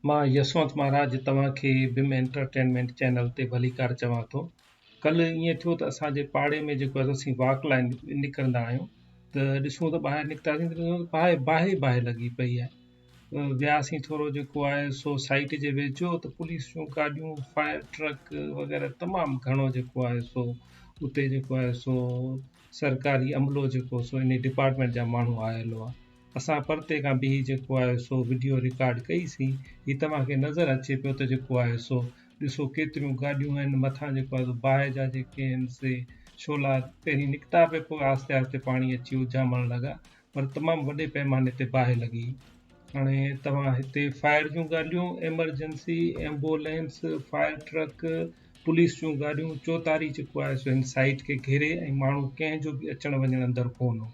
مان يسونت مهاراج توهان کي بم انٽرٽينمينٽ چينل تي ڀليڪار چوان ٿو. ڪلهه ائين ٿيو ته اسان جي پاڙي ۾ جيڪو آهي اسين واڪ لاء نڪرندا آهيون ته ڏسون ته ٻاهر نڪتاسين ته ڏسون ته باهه باهه ئي باهه لڳي پئي آهي. وياسين ٿورو جيڪو آهي سو سائيٽ جي ويجهو ته پوليس جون گاڏيون فائر ٽرڪ وغيره تمام گهڻو جيڪو آهي سو اتي جيڪو آهي سو سرڪاري عملو جيڪو سو انهي ڊپارٽمينٽ جا ماڻهو آيل هئا. اسان پرتي کان بيهي جيڪو آهي سو وڊيو رڪارڊ ڪئي سين. هي توهان کي نظر اچي پيو ته جيڪو آهي سو ڏسو ڪيتريون گاڏيون آهن مٿان جيڪو آهي سو باهه جا جيڪي آهن سي شعلا پهرين نڪتا پئي پوء آهستي آهستي پاڻي اچي اجهامڻ لڳا پر تمام وڏي پيماني تي باهه لڳي. هاڻي توهان هتي فائر جون گاڏيون، emergency, ambulance, fire truck, police جون گاڏيون چوڌاري جيڪو آهي سو هن سائيٽ کي گهيري ۽ ماڻهو ڪنهن جو به اچڻ وڃڻ اندر ڪونه هو.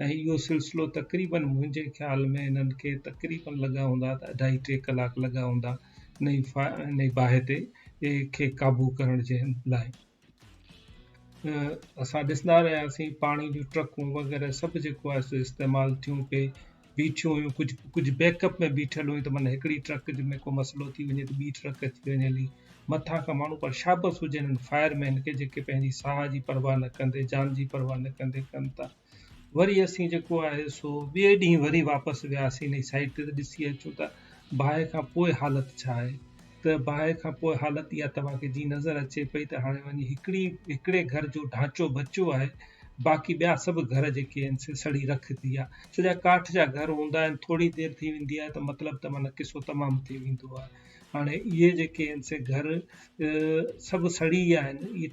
۽ اهو سلسلو تقريبن منهنجي خيال ۾ هنن کي تقريبن لڳا هوندا ته اڍائي ٽي ڪلاڪ لڳا هوندا انهي باهه تي کي قابو ڪرڻ جي لاء. اسان ڏسندا رهياسين پاڻي جون ٽرڪون وغيره سڀ جيڪو آهي سو استعمال ٿيون پئي بيٺيون هيون ڪجهه ڪجهه بيڪ اپ ۾ بيٺل هيون ته معنيٰ هڪڙي ٽرڪ ۾ ڪو مسئلو ٿي وڃي ته ٻي ٽرڪ اچي وڃي هلي مٿان کان ماڻهو پر شابس هجي انهن فائر مين کي جيڪي پنهنجي ساهه جي پرواهه نه ڪندي جان جي پرواهه نه ڪندي ڪن ٿا. وري اسين جيڪو آهي سو ٻئي ڏينهن وري واپس وياسين انهي سائيٽ تي ته ڏسي اچون ته باهه کان پوء حالت ڇا آهي ته باهه کان پوء حالت اها توهان کي جي نظر اچي پئي ته هاڻي وڃي هڪڙي هڪڙي گهر جو ڍانچو بچيو آهي باقي ٻيا سڀ گهر جيڪي آهن سي سڙي رک ٿي ويا سڄا ڪاٺ جا گهر هوندا آهن ٿوري دير ٿي ويندي آهي ته مطلب ته معنيٰ قصو تمام ٿي ويندو آهي هاڻي اهي جيڪي آهن سي گهر سڀ سڙي ويا آهن اهي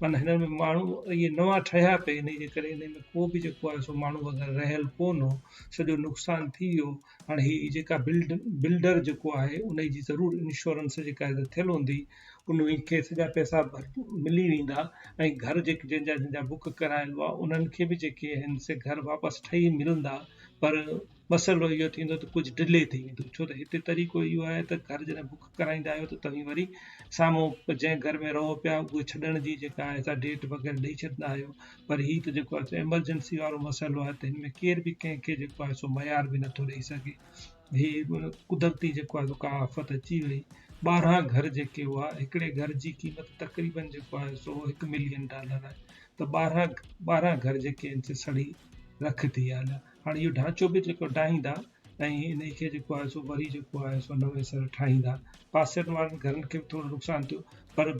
معنيٰ هنن ۾ ماڻهو اهي نوان ٺهيا پئي انهي جي ڪري انهي ۾ ڪو به جيڪو آهي سو ماڻهو وغيره رهيل ڪونه هو سڄو نقصان ٿي ويو هاڻي هي جيڪا بلڊ بلڊر جيڪو آهي انهي جي ضرور انشورنس جيڪا آهي ٿيل هوندي انهي کي سڄا پئسا ملي ويندا ۽ گهر جيڪي جنهن جا جنهن جا بڪ ڪرايل هئا انهن کي به جيڪي آهن سي گهر واپس ٺهي ملندا پر مسئلو اهو ٿيندو ته ڪجهه ڊلي ٿي ويندو ڇو ته هتي طريقو اهو آهي ته گهر جڏهن بڪ ڪرائيندا آهيو ته توهين وري سامهون جنهن گهر ۾ رهو پيا اهو ڇڏڻ جي جيڪا آهي سا ڊيٽ وغيره ڏئي ڇڏندا آهيو پر هي ته جيڪو آهي سو ايمرجنسي وارو مسئلو آهي ته هن ۾ ڪير به ڪنهن کي جيڪو آهي سو معيار به نٿو ڏئي سگهي هي قدرتي جيڪو آهي سو ڪا آفت اچي وئي 12 گهر جيڪي هئا هڪڙي گهر جي قيمت تقريبن جيڪو آهي سو هڪ ملين ڊالر آهي ته 12 گهر جيڪي آهن سي سڙي رک ٿي ويا هليا هاڻي اهو ڍانچو به جيڪو ڊاهيندا ۽ انهي کي جيڪو آهي سو وري جيڪو آهي سو نوين سر ٺاهيندا. پاسيرن وارن گهرن کي به ٿورو نقصان ٿيو پر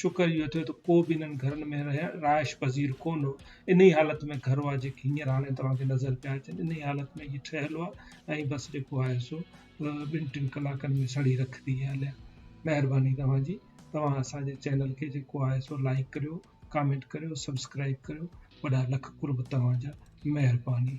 شڪر اهو ٿيو ته ڪو به انهن گهرن ۾ رهائش پذير ڪونه هو. انهي حالت ۾ گهر هئا جيڪي هينئر هاڻي توهان کي نظر پيا اچن انهي حالت ۾ اهي ٺهيل هئا ۽ بس جيڪو آهي سو ٻن ٽن ڪلاڪن ۾ سڙي رک ٿي ويا هليا. مهرباني توهان جي توهان اسان جي چينل کي جيڪو آهي سو لائيڪ ڪريو ڪامينٽ ڪريو سبسڪرائيب ڪريو وڏا لک قرب توهان جا. مهرباني.